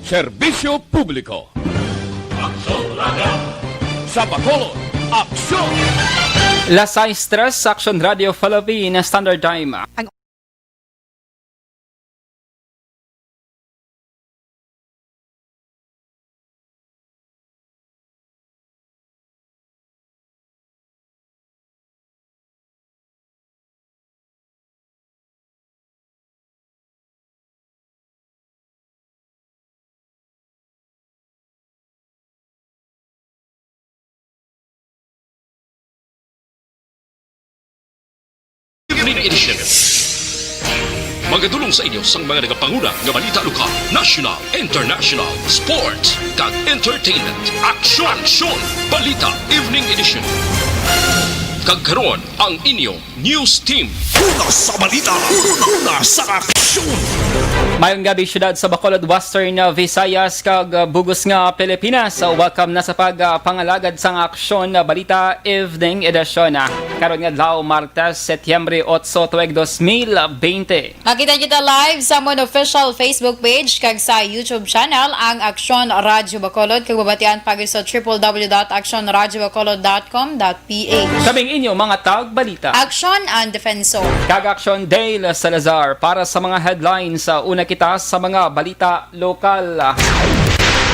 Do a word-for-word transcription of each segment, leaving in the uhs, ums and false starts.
Serbisyo publiko. Aksyon Radio. Sa Bacolod, aksyon! Las sais tres, Aksyon Radio Philippine Standard Time. Ang Evening Edition. Magadulong sa inyo sang mga nagapanguna nga balita lokal, national, international, sports, kag entertainment. Aksyon! Aksyon! Balita Evening Edition. Kag karon, ang inyo News Team. Una sa balita, una, una sa aksyon. Mayong gabi, siyudad sa Bacolod, Western, uh, Visayas, kag, uh, bug-os nga Pilipinas. Uh, welcome na sa pag, uh, pangalagad sang Aksyon, uh, Balita Evening Edition, uh, karon nga adlaw, Martes, Setyembre otso, tuig dos mil bente. Makita kita live sa amon official Facebook page kag sa YouTube channel, ang Aksyon Radyo Bacolod, kag mabatian pa gid sa triple W dot aksyon radyo bacolod dot com dot P H. Kaming inyo mga tagbalita. Aksyon ang Defensor. Kag Aksyon Dale Salazar para sa mga headlines. Sa una kita sa mga balita lokal.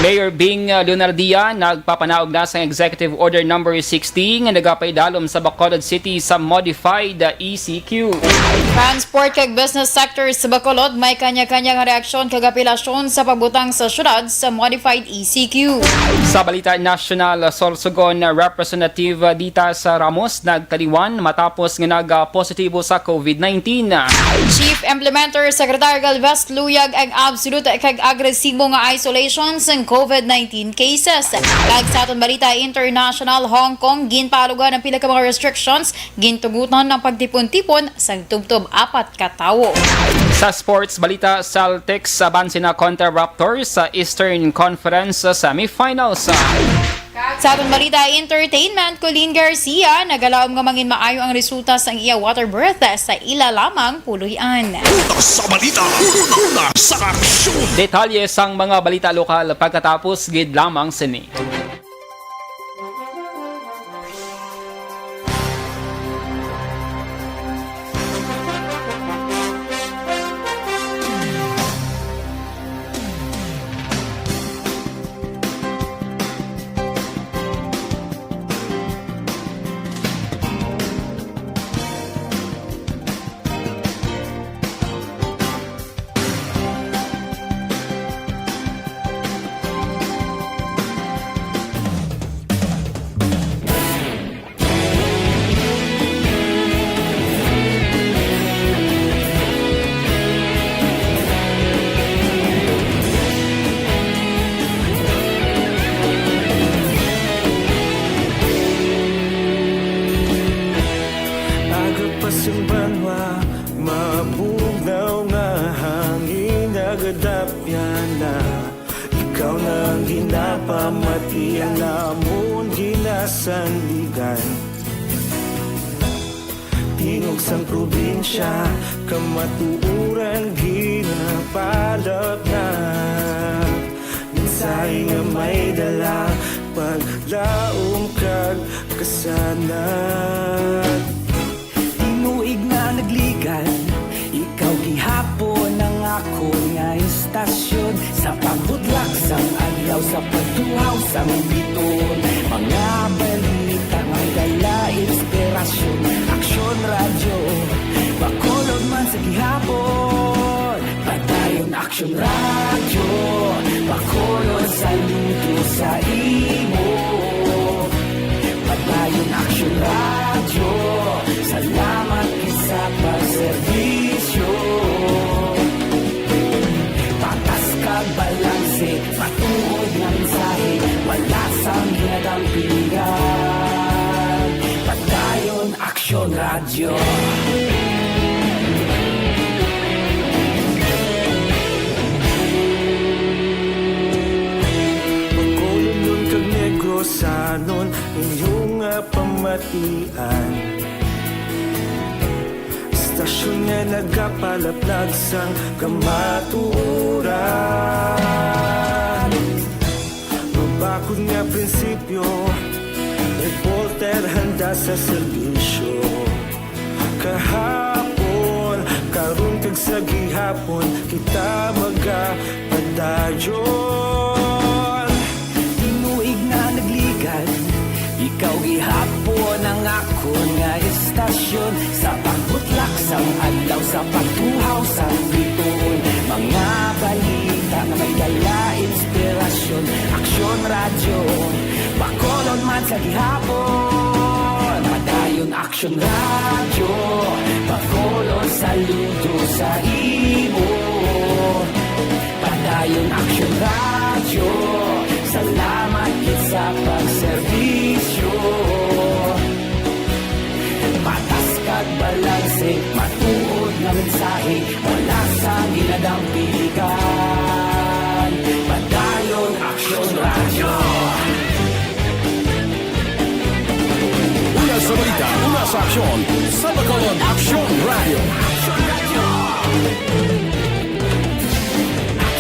Mayor Bing Leonardia nagpapanaog na sa Executive Order Number sixty nga nagapaidalom sa Bacolod City sa modified E C Q. Transport kag business sector sa Bacolod may kanya-kanya nga reaksyon kag apelasyon sa pagbutang sa syudad sa modified E C Q. Sa balita nasyonal, Sorsogon Representative Dita sa Ramos nagtaliwan matapos nga nag-positibo sa COVID nineteen. Chief Implementer Secretary Galvez luyag ang absolute kag agresibo nga isolation sang COVID nineteen cases. Kag sa aton balita international, Hong Kong ginpalugan ang pila ka mga restrictions, gintugutan ang pagtipon-tipon sang tubtob apat ka tawo. Sa sports balita, Celtics abanse na kontra Raptors sa Eastern Conference semifinals. Sa aton balita entertainment, Colleen Garcia nagalaom nga mangin maayo ang resulta sang iya water birth sa ila lamang puloy-an. Una sa balita, una, una sa aksyon. Detalye sang mga balita lokal pagkatapos gid lamang sini. Aga pa sing banwa, mabugnaw nga hangin, nagadapyan na. Ikaw na ang ginapamati, ang amon ginasandigan. Tingog sang probinsya, kamatuoran ginapalapnat. Mensahe nga may dala, paglaom kag kasanag. Tinuig nga nagligan, ikaw gihapon ang akon nga istasyon. Sa pagbudlak sang adlaw, sa pagtuhaw sang biton, mga balita nga dala inspirasyon. Aksyon Radyo Bacolod man sa gihapon. Padayon Aksyon Radyo Bacolod, saludo sa imo. Padayon Aksyon Radyo, salamat gid sa pagserbisyo. Patas kag balanse, matuod nga mensahe, wala sang ginadampingan. Padayon Aksyon Radyo. Bacolodnon kag Negrosanon, inyo nga pamatian. Istasyon nga nagapalaplag sang kamatuoran. sa serbisyo. Kahapon, karon kag sa gihapon, kita magapadayon. Tinuig na nagligad, ikaw gihapon ang akon nga estasyon. Sa pagbutlak sang adlaw, sa pagtuhaw sang bituon, mga balita nga may dala inspirasyon. Aksyon Radyo, Bacolod man sa gihapon. Padayon Aksyon Radyo, Bacolod saludo sa imo. Padayon Aksyon Radyo, salamat gid sa pagserbisyo. Patas kag balanse, matuod nga mensahe, wala sang ginadampiligan. Padayon Aksyon Radyo. Una sa balita, una sa aksyon, sa Bacolod Aksyon Radyo.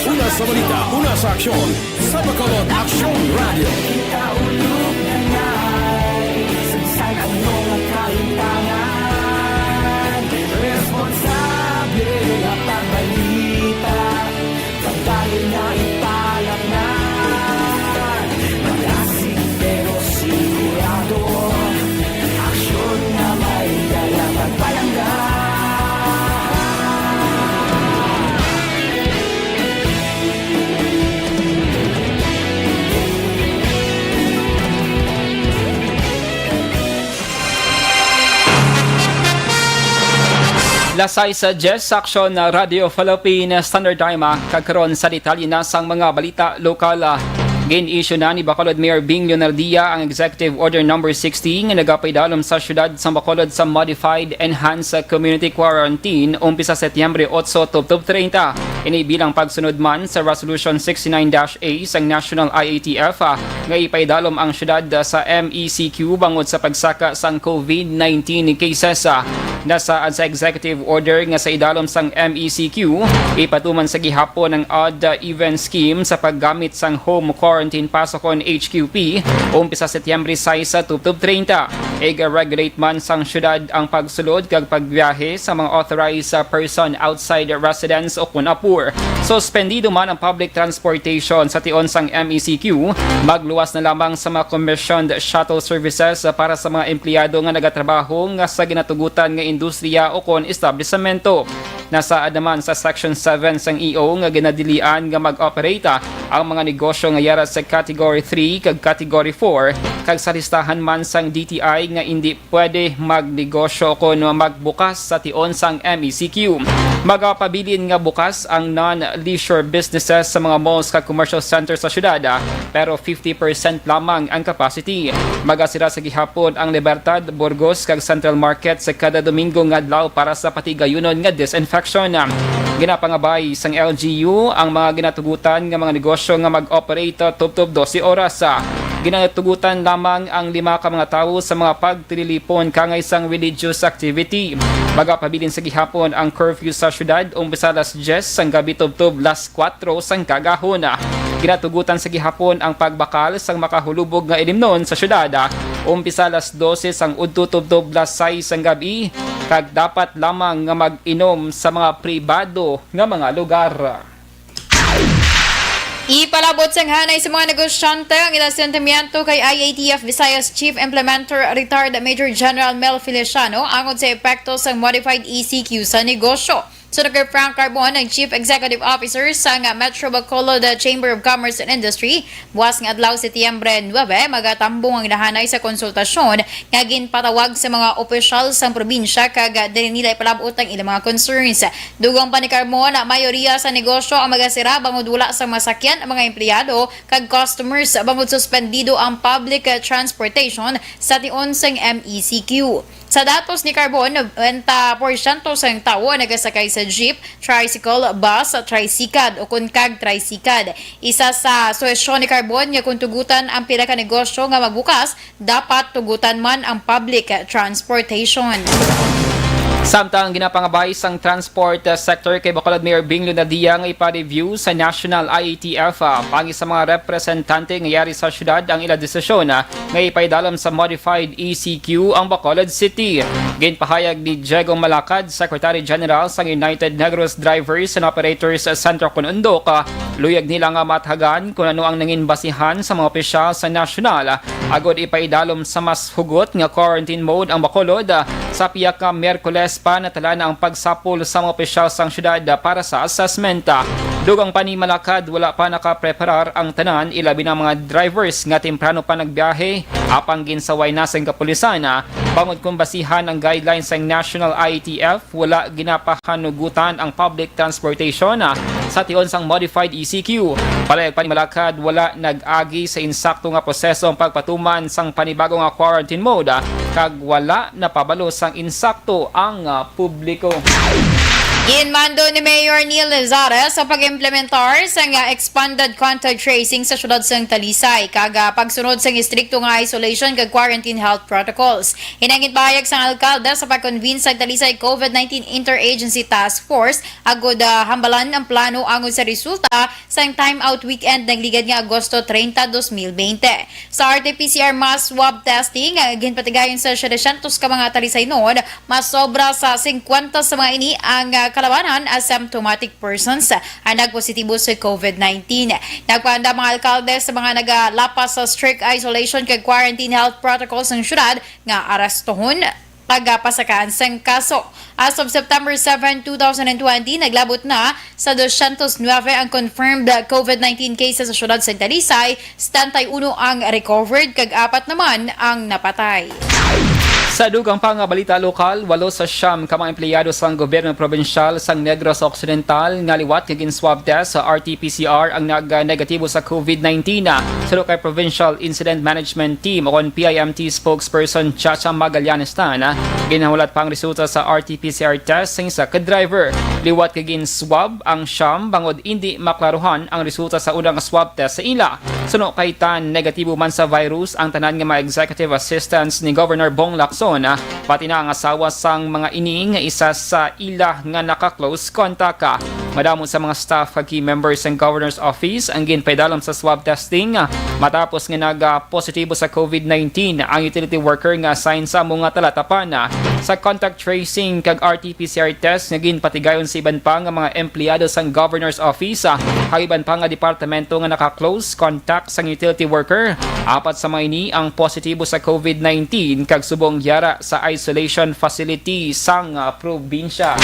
Una sa balita, una sa aksyon, sa Bacolod Aksyon Radyo. Kita ulog na ngay, sansan ang mga kahintangan. Responsable nga pagbalita, pagdayon na ipalamnan. Malasig pero sigurado, aksyon nga may dala pagpalangga. Las sais diyes sa Aksyon Radyo Philippine Standard Time, ah, kag karon sa detalye na sang mga balita lokal, ah. Gin-issue na ni Bacolod Mayor Bing Leonardia ang Executive Order Number sixty nga nagapaidalom sa siyudad sang Bacolod sa Modified Enhanced Community Quarantine umpisa Setyembre otso tubtob treinta. Ini bilang pagsunod man sa Resolution sixty-nine dash A sang National I A T F, ah, nga ipaidalom ang siyudad, ah, sa M E C Q bangod sa pagsaka sang COVID nineteen cases, ah. Nasaad sa executive order nga sa idalom sang M E C Q, ipatuman sa gihapon ang odd, ah, even scheme sa paggamit sang home quarantine pass ukon H Q P, umpisa Setyembre sais tubtob treinta. Iga-regulate man sang siyudad ang pagsulod kag pagbiyahe sa mga authorized, ah, person outside residence ukon APOR. Suspendido man ang public transportation sa tion sang M E C Q, magluwas na lamang sa mga commissioned shuttle services para sa mga empleyado nga nagatrabaho nga sa ginatugutan nga industriya ukon establisamento. Nasaad naman sa Section seven sang E O nga ginadilian nga mag-operate ang mga negosyo nga yara sa Category three kag Category four, kag sa listahan man sang D T I nga indi pwede magnegosyo kon magbukas sa tion sang M E C Q. Magapabilin nga bukas ang non-leisure businesses sa mga malls kag commercial center sa syudad, ah, pero fifty percent lamang ang capacity. Magasira sa gihapon ang Libertad, Burgos, kag Central Market sa kada Domingo nga adlaw para sa patigayunon nga disinfection. Ginapangabay sang L G U ang mga ginatugutan nga mga negosyo nga mag-operate tubtob dose oras. Ginatugutan lamang ang lima ka mga tawo sa mga pagtililipon kangay sang religious activity. Magapabilin sa gihapon ang curfew sa syudad, umpisa alas diyes sang gabi tubtob alas kuwatro sang kagahon. Ginatugutan sa gihapon ang pagbakal sang makahulubog nga ilimnon sa syudad, umpisa alas dose sang udto tubtob alas sais sang gabi, kag dapat lamang nga mag-inom sa mga pribado nga mga lugar. Ipalabot sang hanay sa mga negosyante ang ila sentimiento kay I A T F Visayas Chief Implementer, Retired Major General Mel Feliciano, angod sa epekto sang modified E C Q sa negosyo. Suno kay Frank Carbon, ang Chief Executive Officer sang Metro Bacolod Chamber of Commerce and Industry, buas nga adlaw, Setyembre nuebe, magatambong ang ila hanay sa konsultasyon nga ginpatawag sa mga opisyal sang probinsya, kag diri nila ipalab-ot ang ilang mga concerns. Dugang pa ni Carbon, mayoriya sa negosyo ang magasira bangod wala sang masakyan ang mga empleyado kag customers, bangod suspendido ang public, eh, transportation sa tion sang M E C Q. Sa datos ni Carbon, nobenta porsyento sang tawo nagasakay sa jeep, tricycle, bus, tricycad, ukon kag tricycad. Isa sa suhesyon ni Carbon nga kung tugutan ang pila ka negosyo nga magbukas, dapat tugutan man ang public transportation. Samtang ginapangabay sang transport, uh, sector kay Bacolod Mayor Bing Lunadilla nga ipa-review sa National I A T F, uh, pangi sa mga representante nga yari sa syudad ang ila desisyon, uh, nga ipaidalom sa modified E C Q ang Bacolod City. Ginpahayag ni Diego Malacad, Secretary General sang United Negros Drivers and Operators Center kon UNDOC, uh, luyag nila nga mathagan kung ano ang nangin basihan sa mga opisyal sa nasyonal, uh, agod ipaidalom sa mas hugot nga quarantine mode ang Bacolod, ah, sa pihak nga Miyerkules pa natala na ang pagsapol sa mga opisyal sang syudad, ah, para sa assessment. Ah, dugang pa ni Malacad, wala pa nakapreparar ang tanan, ilabi na ang mga drivers nga temprano pa nagbiyahe, apang ginsaway na sang kapulisan, ah, bangod kung basihan ang guidelines sang National I A T F, wala ginapahanugutan ang public transportation, ah, sa tion sang modified E C Q. Palayag pa ni Malacad, wala nag-agi sa insakto nga proseso ang pagpatuman sang panibago nga quarantine mode, ah, kag wala napabalo sang insakto ang, ah, publiko. Ginmando ni Mayor Neil Lazares ang pag-implementar sang, ah, expanded contact tracing sa siyudad sang Talisay, kag, ah, pagsunod sang istrikto nga isolation kag quarantine health protocols. Hinangin pahayag sang alkalde sa pag-convene sa Talisay COVID nineteen Interagency Task Force agud, ah, hambalan ang plano angon sa resulta sang time out weekend nagligad nga Agosto treinta, dos mil bente. Sa R T P C R mass swab testing, ah, ginpatigayon sa setecientos ka mga Talisaynon, mas sobra sa singkwenta sa mga ini ang, ah, kalabanan asymptomatic persons, ah, ang nagpositibo sa COVID nineteen. Nagpaandam ang alkalde sa mga nagalapas sa strict isolation kag quarantine health protocols ng syudad nga arestohon pagpasakaan sang kaso. As of September seven, two thousand and twenty, naglabot na sa dosyentos nuebe ang confirmed COVID nineteen cases sa siyudad sa Talisay, setenta y uno ang recovered, kag apat naman ang napatay. Sa dugang pa nga balita lokal, walo sa siyam ka mga empleyado sang gobyerno probinsyal sang Negros Occidental nga liwat nga gin-swab test sa R T P C R ang nag-negatibo sa COVID nineteen. Suno kay Provincial Incident Management Team o P I M T spokesperson Chacha Magallanes Tan, ginhulat pa ang resulta sa R T P C R test sang isa ka driver. Liwat nga gin-swab ang siyam bangod indi maklaruhan ang resulta sa unang swab test sa ila. Suno kay Tan, negatibo man sa virus ang tanan nga mga executive assistants ni Governor Bong Lacson, pati na ang asawa sang mga ini nga isa sa ila nga naka-close contact. Madamo sa mga staff kag key members sang Governor's Office ang ginpaidalom sa swab testing matapos nga naga-positibo sa COVID nineteen ang utility worker nga assign sa amo nga talatapan. Sa contact tracing kag R T P C R test nga ginpatigayon sa iban pa nga mga empleyado sang Governor's Office, ah, kag iban pa nga departamento nga naka-close contact sang utility worker, apat sa mga ini ang positibo sa COVID nineteen kag subong yara sa isolation facility sang, ah, probinsya.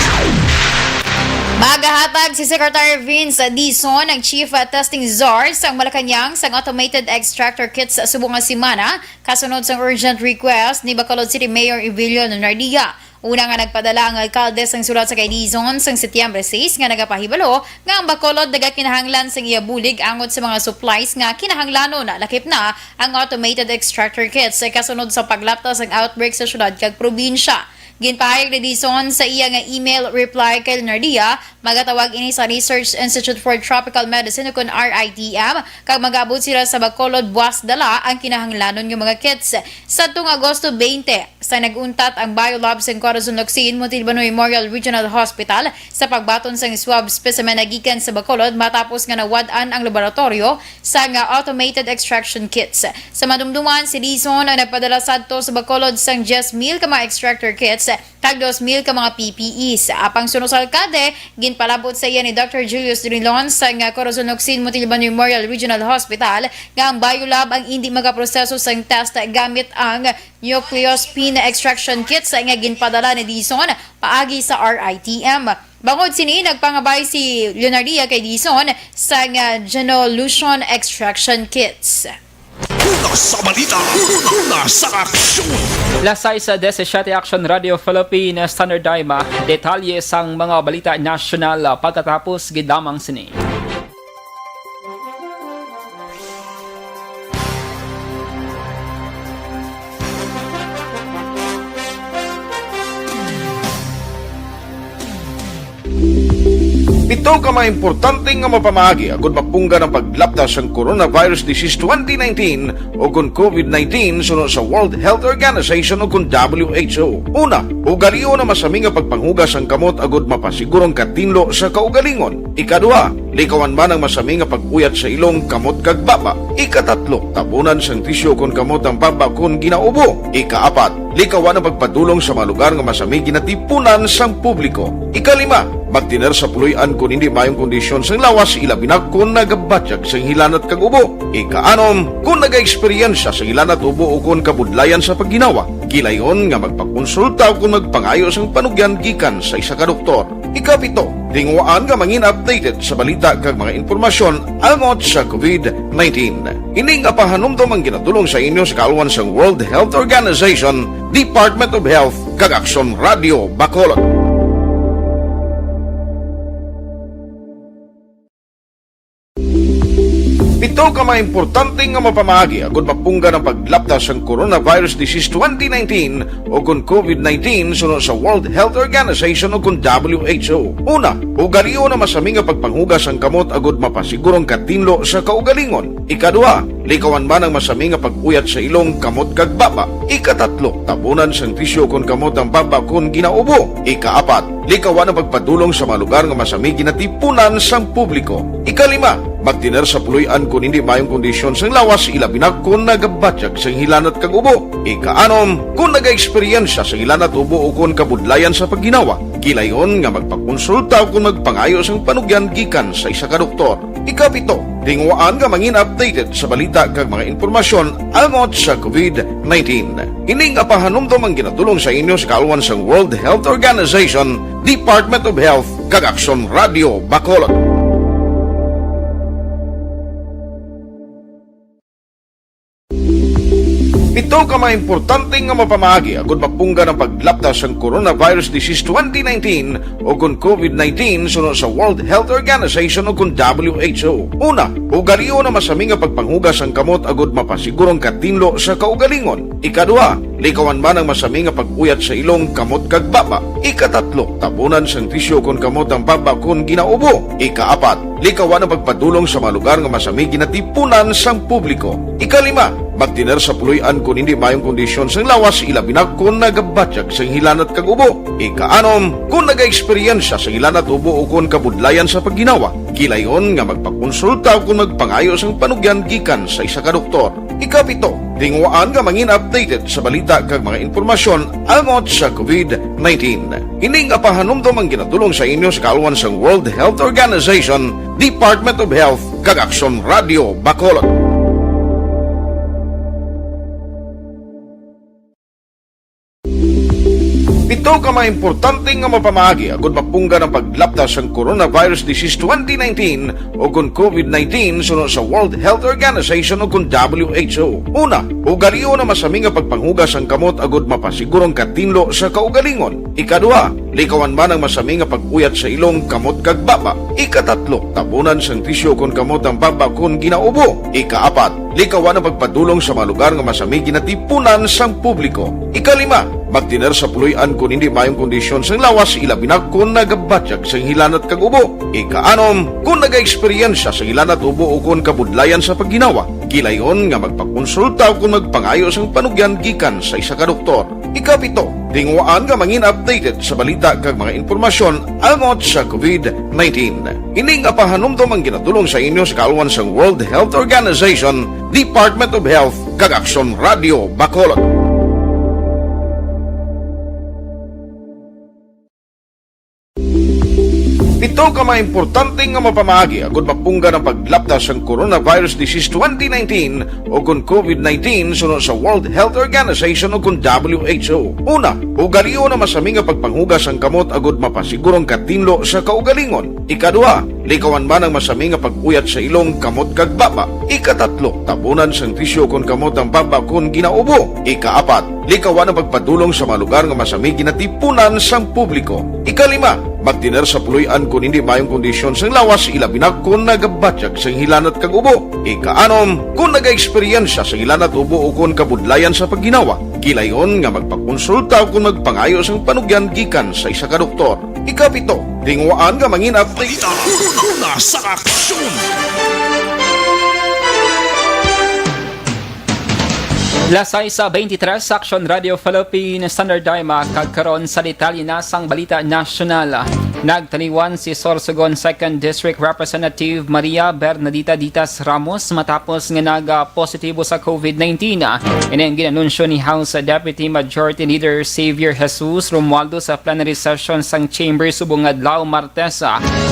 Magahatag si Secretary Vince Dizon, ang Chief Testing Czar sang Malacañang, sang automated extractor kits subong nga semana, kasunod sang urgent request ni Bacolod City Mayor Evelio Lunardia. Una nga nagpadala ang alkalde sang sulat sa kay Dizon sang Setyembre sais nga nagapahibalo nga ang Bacolod nagakinahanglan sang iya bulig angot sa mga supplies nga kinahanglanon, lakip na ang automated extractor kits, kasunod sa paglapta sang outbreak sa syudad kag probinsya. Ginpahayag ni Dizon sa iya nga email reply kay Lunardia, magatawag ini sa Research Institute for Tropical Medicine, ukon R I T M, kag mag-abot sila sa Bacolod buas dala ang kinahanglanon nga mga kits. Sadtong Agosto twenty, sa nag-untat ang Biolab sang Corazon Locsin Montalban Memorial Regional Hospital sa pagbaton sang swab specimen nagikan sa Bacolod matapos nga nawad-an ang laboratoryo sang automated extraction kits. Sa madumduman, si Dizon ang nagpadala sadto sa Bacolod sang diyes mil ka mga extractor kits kag dos mil ka mga P P Es. Apang suno sa alkalde, ginpalabot sa iya ni Doctor Julius Drilon sang Corazon Locsin Montalban Memorial Regional Hospital nga ang Biolab ang indi makaproseso sang test gamit ang nucleospin extraction kits nga ginpadala ni Dizon paagi sa R I T M. Bangod sini, nagpangabay si Lunardia kay Dizon sang genolution extraction kits. Una sa balita, una sa aksyon. Las sais disisyete, Action Radio Philippine Standard Time. Detalye sang mga balita nasyonal pagkatapos gid lamang sini. Pito ka mga importante nga mapamaagi agud mapunggan ang paglapta sang coronavirus disease twenty nineteen o kon covid nineteen suno sa World Health Organization o kon W H O. Una, ugalion ang masami nga pagpanghugas sang kamot agud mapasiguro ang katinlo sa kaugalingon. Ikaduha, likawan man ang masami nga pag-uyat sa ilong, kamot kag baba. Ikatatlo, tabunan sang tisyo kon kamot ang baba kon ginaubo. Ikaapat, likawan ang pagpadulong sa mga lugar nga masami ginatipunan sang publiko. Ikalima, magtener sa puloy-an kon hindi maayong kondisyon sang lawas, ilabi na kon nagabatyag sang hilanat kag ubo. Ikaanom, kon nagaeksperyensya sang hilanat, ubo o kon kabudlayan sa pagginawa, gilayon nga magpakonsulta o kon magpangayo sang panugyan gikan sa isa ka doktor. Ikapito, tinguhaan nga mangin updated sa balita kag mga impormasyon angot sa covid nineteen. Ini nga pahanumdom ang ginatulong sa inyo sa kaalwan sang World Health Organization, Department of Health, kag Aksyon Radio Bacolod. Pito ka mga importante nga mapamaagi agud mapunggan ang paglapta sang coronavirus disease twenty nineteen o kon covid nineteen suno sa World Health Organization o kon W H O. Una, ugalion ang masami nga pagpanghugas sang kamot agud mapasiguro ang katinlo sa kaugalingon. Ikaduha, likawan man ang masami nga pag-uyat sa ilong, kamot kag baba. Ikatatlo, tabunan sang tisyo kon kamot ang baba kon ginaubo. Ikaapat, likawan ang pagpadulong sa mga lugar nga masami ginatipunan sang publiko. Ikalima, magtener sa puloy-an kon hindi maayong kondisyon sang lawas, ilabi na kon nagabatyag sang hilanat kag ubo. Ikaanom, kon nagaeksperyensya sang hilanat, ubo o kon kabudlayan sa pagginawa, gilayon nga magpakonsulta o kon magpangayo sang panugyan gikan sa isa ka doktor. Ikapito, tinguhaan nga mangin updated sa balita kag mga impormasyon angot sa covid nineteen. Ini nga pahanumdom ang ginatulong sa inyo sa kaalwan sang World Health Organization, Department of Health, kag Aksyon Radio Bacolod. Pito ka mga importante nga mapamaagi agud mapunggan ang paglapta sang coronavirus disease twenty nineteen o kon covid nineteen suno sa World Health Organization o kon W H O. Una, ugalion ang masami nga pagpanghugas sang kamot agud mapasiguro ang katinlo sa kaugalingon. Ikaduha, likawan man ang masami nga pag-uyat sa ilong, kamot kag baba. Ikatatlo, tabunan sang tisyo kon kamot ang baba kon ginaubo. Ikaapat, likawan ang pagpadulong sa mga lugar nga masami ginatipunan sang publiko. Ikalima, magtener sa puloy-an kon hindi maayong kondisyon sang lawas, ilabi na kon nagabatyag sang hilanat kag ubo. Ikaanom, kon nagaeksperyensya sang hilanat, ubo o kon kabudlayan sa pagginawa, gilayon nga magpakonsulta o kon magpangayo sang panugyan gikan sa isa ka doktor. Ikapito, tinguhaan nga mangin updated sa balita kag mga impormasyon angot sa covid nineteen. Ini nga pahanumdom ang ginatulong sa inyo sa kaalwan sang World Health Organization, Department of Health, kag Aksyon Radio Bacolod. Pito ka mga importante nga mapamaagi agud mapunggan ang paglapta sang coronavirus disease twenty nineteen o kon covid nineteen suno sa World Health Organization o kon W H O. Una, ugalion ang masami nga pagpanghugas sang kamot agud mapasiguro ang katinlo sa kaugalingon. Ikaduha, likawan man ang masami nga pag-uyat sa ilong, kamot kag baba. Ikatatlo, tabunan sang tisyo kon kamot ang baba kon ginaubo. Ikaapat, likawan ang pagpadulong sa mga lugar nga masami ginatipunan sang publiko. Ikalima, magtener sa puloy-an kon hindi maayong kondisyon sang lawas, ilabi na kon nagabatyag sang hilanat kag ubo. Ikaanom, kon nagaeksperyensya sang hilanat, ubo o kon kabudlayan sa pagginawa, gilayon nga magpakonsulta o kon magpangayo sang panugyan gikan sa isa ka doktor. Ikapito, tinguhaan nga mangin updated sa balita kag mga impormasyon angot sa covid nineteen. Ini nga pahanumdom ang ginatulong sa inyo sa kaalwan sang World Health Organization, Department of Health, kag Aksyon Radio Bacolod. Pito ka mga importante nga mapamaagi agud mapunggan ang paglapta sang coronavirus disease twenty nineteen o kon covid nineteen suno sa World Health Organization o kon W H O. Una, ugalion ang masami nga pagpanghugas sang kamot agud mapasiguro ang katinlo sa kaugalingon. Ikaduha, likawan man ang masami nga pag-uyat sa ilong, kamot kag baba. Ikatatlo, tabunan sang tisyo kon kamot ang baba kon ginaubo. Ikaapat, likawan ang pagpadulong sa mga lugar nga masami ginatipunan sang publiko. Ikalima, Magtener sa puloy-an kon hindi maayong kondisyon sang lawas, ilabi na kon nagabatyag sang hilanat kag ubo. Ikaanom, kon nagaeksperyensya sang hilanat, ubo, o kon kabudlayan sa pagginawa, gilayon nga magpakonsulta o kon magpangayo sang panugyan gikan sa isa ka doktor. Ikapito, tinguhaan nga mangin-, Balita, una sa aksyon. Las sais beintitres, Action Radio Philippine Standard Time, ah, kag karon sa detalye na sang balita nasyonal. Nagtaliwan si Sorsogon Second District Representative Maria Bernadita Ditas Ramos matapos nga nag-positibo sa covid nineteen. Ini ang ginanunsyo ni House Deputy Majority Leader Xavier Jesus Romualdo sa plenary session sang Chamber subong adlaw, Martes.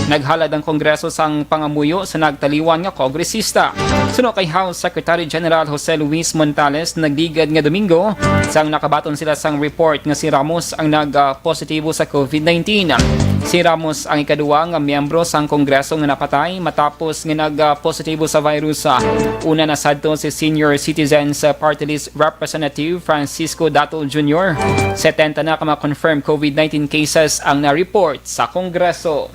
Naghalad ang Kongreso sang pangamuyo sa nagtaliwan nga kongresista. Suno kay House Secretary General Jose Luis Montales, nagligad nga Domingo sang nakabaton sila sang report nga si Ramos ang nag-positibo sa covid nineteen. Si Ramos ang ikaduwa nga miyembro sang Kongreso nga napatay matapos nga nag-positibo sa virus. Una na sadto si Senior Citizens Party List Representative Francisco Dato Junior. Setenta na ka mga confirmed covid nineteen cases ang na-report sa Kongreso.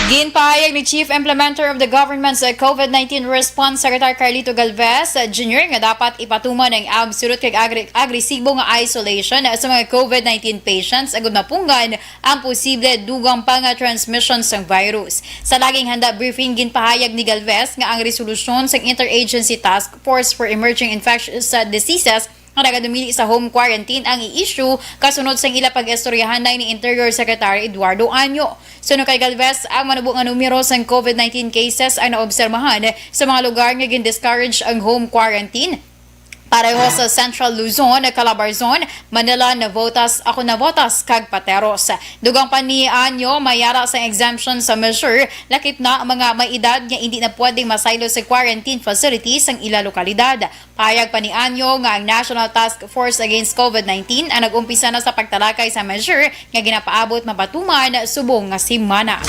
Ginpahayag ni Chief Implementer of the Government's, uh, covid nineteen Response, Secretary Carlito Galvez, uh, Junior, nga dapat ipatuman ang absolute kag agre-, agresibo nga isolation, uh, sa mga covid nineteen patients agud mapunggan ang posible dugang pa nga transmission sang virus. Sa laging handa briefing, ginpahayag ni Galvez nga ang resolusyon sang Interagency Task Force for Emerging Infectious, uh, Diseases nga nagadumili sa home quarantine ang i-issue kasunod sang ila pag-istoryahanay ni Interior Secretary Eduardo Año. Suno kay Galvez, ang manubo nga numero sang covid nineteen cases ang naobserbahan sa mga lugar nga gin-discourage ang home quarantine, pareho sa Central Luzon, Calabarzon, Manila, Navotas, ako, Navotas, kag Pateros. Dugang pa ni Año, may ara sang exemption sa measure, lakip na ang mga may edad nga indi na pwedeng masaylo sa quarantine facilities sang ila lokalidad. Pahayag pa ni Año nga ang National Task Force Against covid nineteen ang nag-umpisa na sa pagtalakay sa measure nga ginapaabot mapatuman subong nga semana.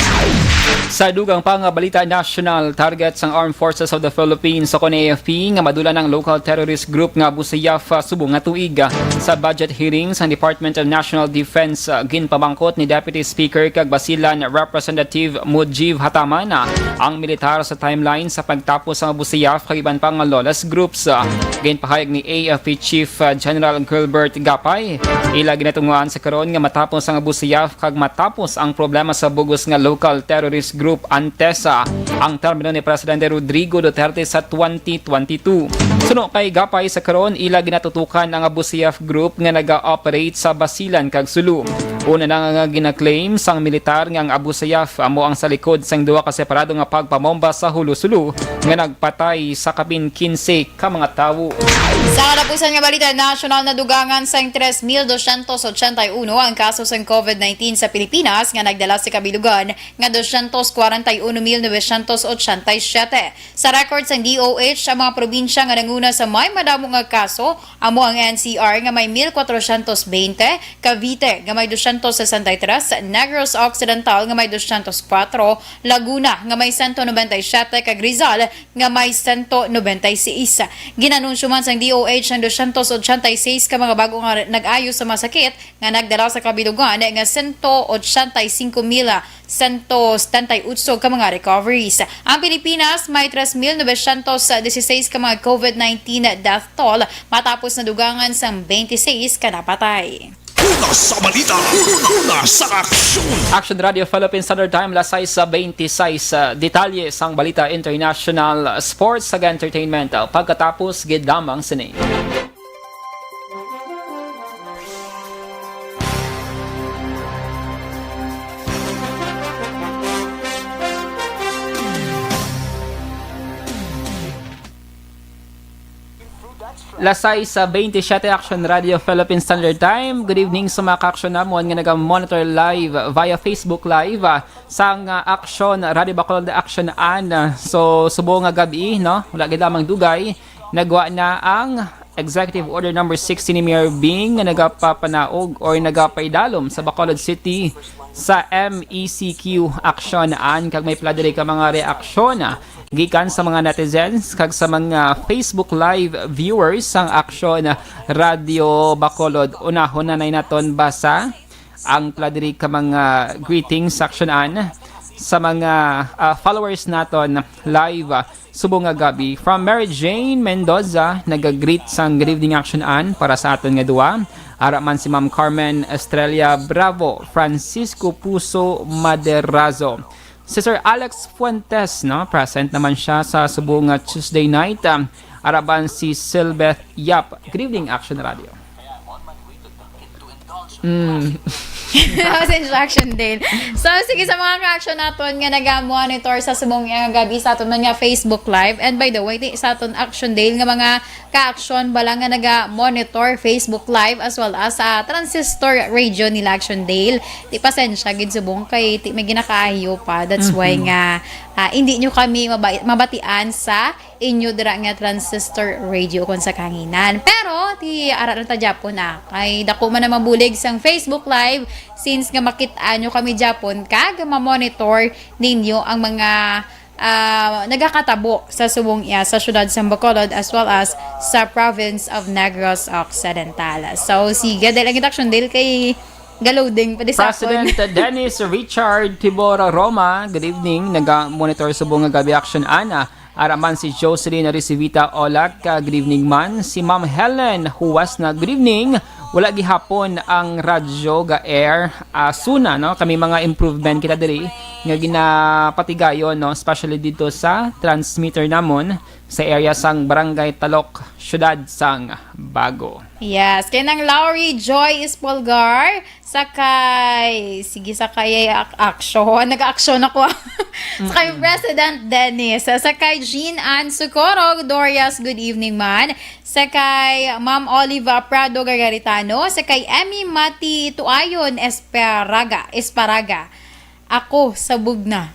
Sa dugang pa nga balita nasyonal, target sang Armed Forces of the Philippines o kon A F P nga madula ang local terrorist group nga Abu Sayyaf, ah, subong nga tuig. Sa budget hearing sang Department of National Defense, ah, ginpamangkot ni Deputy Speaker kag Basilan Representative Mujib Hataman, ah, ang militar sa timeline sa pagtapos sang Abu Sayyaf kag iban pa nga lawless groups. Ginpahayag ni A F P Chief, uh, General Gilbert Gapay, ila ginatunguhan sa karon nga matapos ang Abu Sayyaf kag matapos ang problema sa bug-os nga local terrorist group ANTESA, ang termino ni Presidente Rodrigo Duterte sa twenty twenty-two. Suno kay Gapay, sa karon ila ginatutukan ang Abu Sayyaf group nga naga-operate sa Basilan kag Sulu. Una na nga gina-claim sang militar nga ang Abu Sayyaf amo ang sa likod sang duha ka separado nga pagpamomba sa Julu-Sulu nga nagpatay sa kapin kinse ka mga tawo. Sa katapusan nga balita nasyonal, nadugangan sang tres mil dosyentos ochenta y uno ang kaso sang covid nineteen sa Pilipinas nga nagdala sa kabilugan nga dosyentos kwarenta y uno mil novesyentos ochenta y siyete. Sa record sang D O H, ang mga probinsya nga nanguna sa may madamo nga kaso amo ang N C R nga may mil kwatrosyentos bente, Cavite nga may dosyentos sesenta y tres, Negros Occidental nga may dosyentos kwatro, Laguna nga may sento nobenta y siyete, kag Rizal nga may sento nobenta y seis. Ginanunsyo man sang D O H ang dosyentos ochenta y seis ka mga bago nga nag-ayo sa mga sakit nga nagdala sa kabilugan nga sento ochenta y singko mil sento setenta y otso ka mga recoveries. Ang Pilipinas may tres mil novecientos dieciséis ka mga covid nineteen death toll matapos nadugangan sang twenty-six ka napatay. Una sa balita, una sa aksyon. Action Radio Philippine Standard Time, las sais beintiseis. Detalye sang balita international, sports, kag entertainment pagkatapos gid lamang sini. Las sais beintisyete, Action Radio Philippine Standard Time. Good evening sa mga ka-aksyon namon nga naga-monitor live via Facebook Live, ah, sang, ah, Action Radio Bacolod, Action An. So, subong nga gab-i, no? Wala gid lamang dugay. Nagwa na ang Executive Order Number sixty ni Mayor Bing nga nagapapanaog or nagapaidalom sa Bacolod City sa M E C Q Action An, kag may pila diri ka mga reaksyon, ah, gikan sa mga netizens kag sa mga Facebook Live viewers sang Action Radio Bacolod. Unahon na nay naton basa Ang pila diri ka mga greetings sa Aksyon An sa mga, ah, followers naton live, ah, subong nga gab-i. From Mary Jane Mendoza, nag-greet sang good evening Aksyon An para sa aton nga duwa. Ara man si Ma'am Carmen Estrella Bravo, Francisco Puso Maderazo. Si Sir Alex Fuentes, no, present naman siya sa subong nga Tuesday night. Um, ara man si Silbeth Yap. Good evening, Action Radio. Mm. Pasensya, Action Dale. So, sige, sa mga ka-action naton nga naga-monitor sa subong nga gab-i sa aton man nga Facebook Live. And by the way, ti-, sa aton Action Dale nga mga ka-action bala nga naga-monitor Facebook Live as well as sa Transistor Radio nila, Action Dale. Ti pasensya gid subong kay ti may ginakaayo pa. That's why Mhm. nga, ah, hindi nyo kami maba-, mabatian sa inyo dira nga Transistor Radio kon sa kahanginan. Pero ti ara lang ta gyapon, ah, kay dako man ang mabulig sang Facebook Live since nga makit-an nyo kami gyapon kag ma-monitor ninyo ang mga, ah, nagakatabo sa subong iya sa siyudad sang Bacolod as well as sa province of Negros Occidental. So, sige, dahil ang action dahil kay ga-loading pa di sa akon. President Dennis Richard Tibora Roma, good evening. Naga-monitor subong nga gab-i, Action Ana. Ara man si Jocelyn Ricivita Olac, ah, good evening man. Si Ma'am Helen Huwas na, good evening. Wala gihapon ang radyo ga-air. Ah, soon na, no? Kami mga improvement kita diri nga ginapatigayon, no? Especially dito sa transmitter namon sa area sang Barangay Talok, siyudad sang Bago. Yes, kay nang Lowry Joy Espolgar, sakay, sige, sakay ay ak-, aksyon. Nag-aksyon ako. Sakay Mm-mm. President Dennis. Sakay Jean Ann Socorro Dorias, good evening man. Sakay Ma'am Oliva Prado Gagaritano. Sakay Emmy Mati Tuayon Esparaga. Esparaga. Ako, sabog na.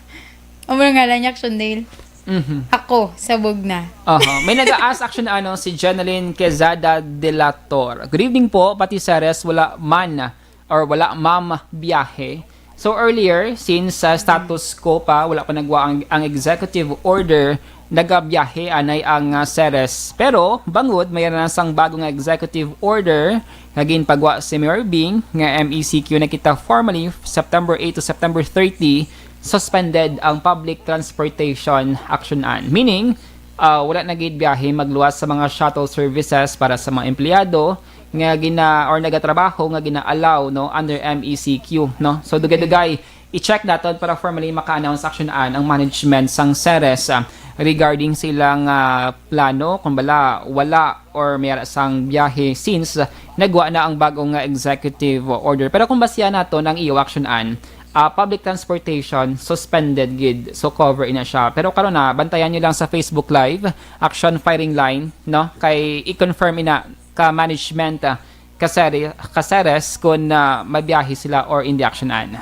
Amo nga lang, Action Dale. Mhm. Ako, sabog na. Aha. May nag-a-ask, Action, ano, si Jeneline Quezada de la Torre. Good evening po, pati Ceres, wala man or wala ma'am biyahe. So earlier, since sa status quo pa, wala pa nagwa ang, ang executive order, nagabiyahe anay ang, ah, Ceres. Pero bangod may na sang bago nga executive order nga ginpagwa si Mayor Bing nga M E C Q, nakita formally September eight to September thirty, suspended ang public transportation action an. Meaning, ah, wala na gid biyahe magluwas sa mga shuttle services para sa mga empleyado nga gina-, or nagatrabaho nga gina-allow, no, under M E C Q, no? So, dugay-dugay, i-check naton para formally maka-announce action an ang management sang Ceres, ah, regarding sa ilang, ah, plano, kung bala, wala or may ara sang biyahe since, ah, nagwa na ang bagong, ah, executive order. Pero kung basihan naton ang iyo action an, ah, public transportation suspended gid. So, cover ina siya. Pero karon na, bantayan nyo lang sa Facebook Live, Action Firing Line, no? Kay i-confirm ina ka management, ah, ka Cere-, ka Ceres kung, ah, mabiyahe sila or in the action an.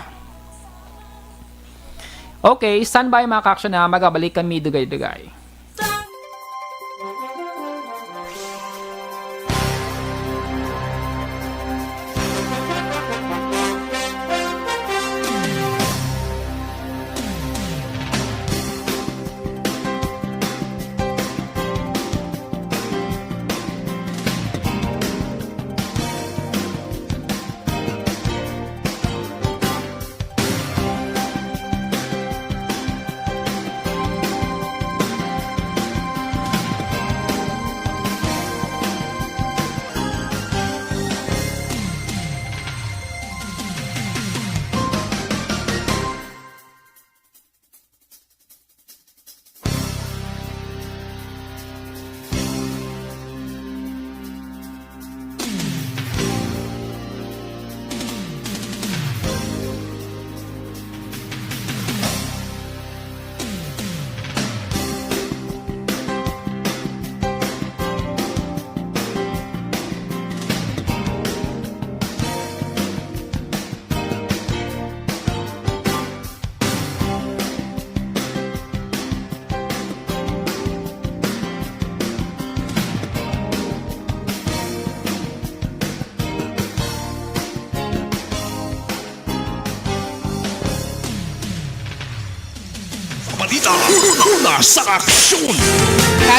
Okay, standby mga ka-action na, magabalik kami dugay-dugay. Balita, una, una sa aksyon.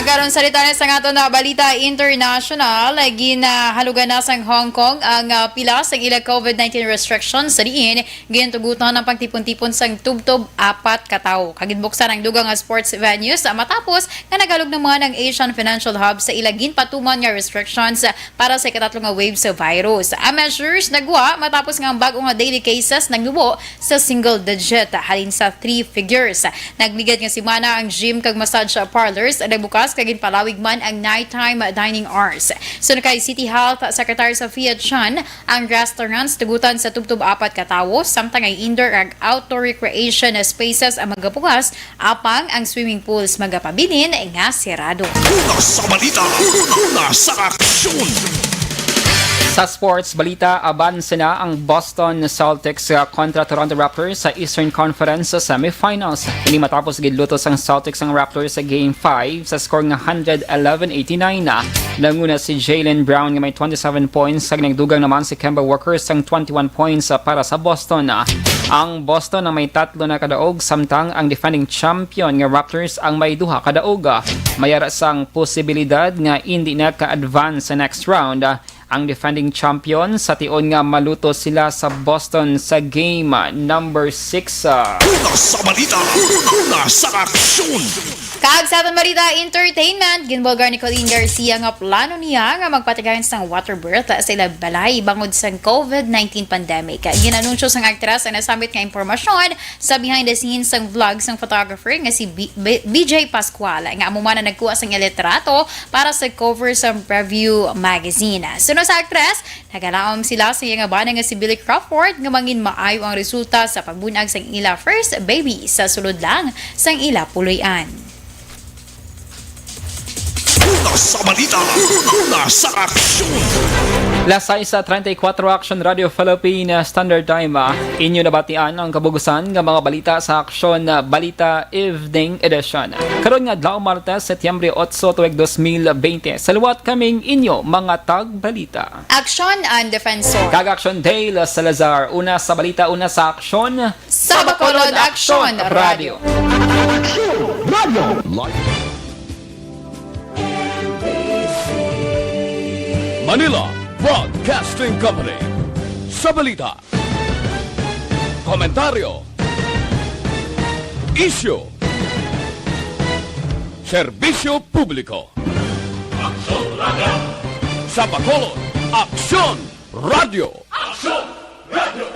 Karon sa detalye sang aton na balita international, ginahalugan na sang Hong Kong ang, ah, pila sang ila covid nineteen restrictions sa diin gintugutan ang pagtipon-tipon sang tubtob apat ka tawo. Kag ginbuksan ang dugang nga sports venues, ah, matapos nga nagalog naman ang Asian Financial Hub sa ila ginpatuman nga restrictions, ah, para sa ikatatlo nga wave sa virus. Ang measures nagwa matapos nga ang bag-o nga daily cases nagnubo sa single digit halin sa three figures. Nagligad nga semana ang gym kag massage parlors nagbukas kag ginpalawig man ang nighttime dining hours. Suno kay City Health Secretary Sofia Chan, ang restaurants tugutan sa tubtob apat ka tawo, samtang ang indoor ag outdoor recreation spaces ang magabukas, apang ang swimming pools magapabilin nga sirado. Una sa balita, una sa aksyon. Sa sports balita, abanse na ang Boston Celtics, uh, kontra Toronto Raptors sa Eastern Conference semifinals. Ini matapos gidluto sang Celtics ang Raptors sa Game five sa score nga hundred eleven eighty-nine. Nanguna si Jaylen Brown nga may twenty-seven points, kag nagdugang naman si Kemba Walker sang twenty-one points, uh, para sa Boston. Ang Boston ang may tatlo na kadaog, samtang ang defending champion nga Raptors ang may duha kadaog. May ara sang posibilidad nga indi na ka-advance sa next round ang defending champion sa tion nga maluto sila sa Boston sa game number six. Una sa balita, una sa aksyon. Kag sa aton balita entertainment, ginbulgar ni Colleen Garcia nga plano niya nga magpatigayon sang water birth sa ila balay bangod sang covid nineteen pandemic. Ginanunsyo sang aktres ang nasambit nga impormasyon sa behind the scenes sang vlog sang photographer nga si B-, B-, B J Pascual, nga amo man ang nagkuha sang litrato para sa cover sang Preview magazine. Suno sa aktres, nagalaom sila sa iya nga bana nga si Billy Crawford nga mangin maayo ang resulta sa pagbunag sang ila first baby sa sulod lang sang ila puloy-an. Una sa balita, una sa aksyon. Las sais treinta y cuatro, Aksyon Radio Philippine Standard Time. Ah, inyo nabatian ang kabugusan nga mga balita sa Aksyon, ah, Balita Evening Edition. Karon nga adlaw, Martes, Setyembre otso, tuig dos mil bente. Sa liwat kaming inyo mga tagbalita. Aksyon and Defensor. Kag Aksyon Dale Salazar. Una sa balita, una sa aksyon. Sa Bacolod, Aksyon Radio. Aksyon Radio. Manila Broadcasting Company. Sa balita, komentaryo, isyu, serbisyo publiko. Aksyon Radio. Sa Bacolod, Aksyon Radio. Aksyon Radio.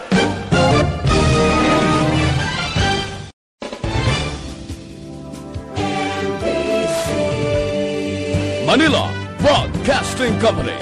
Manila Broadcasting Company.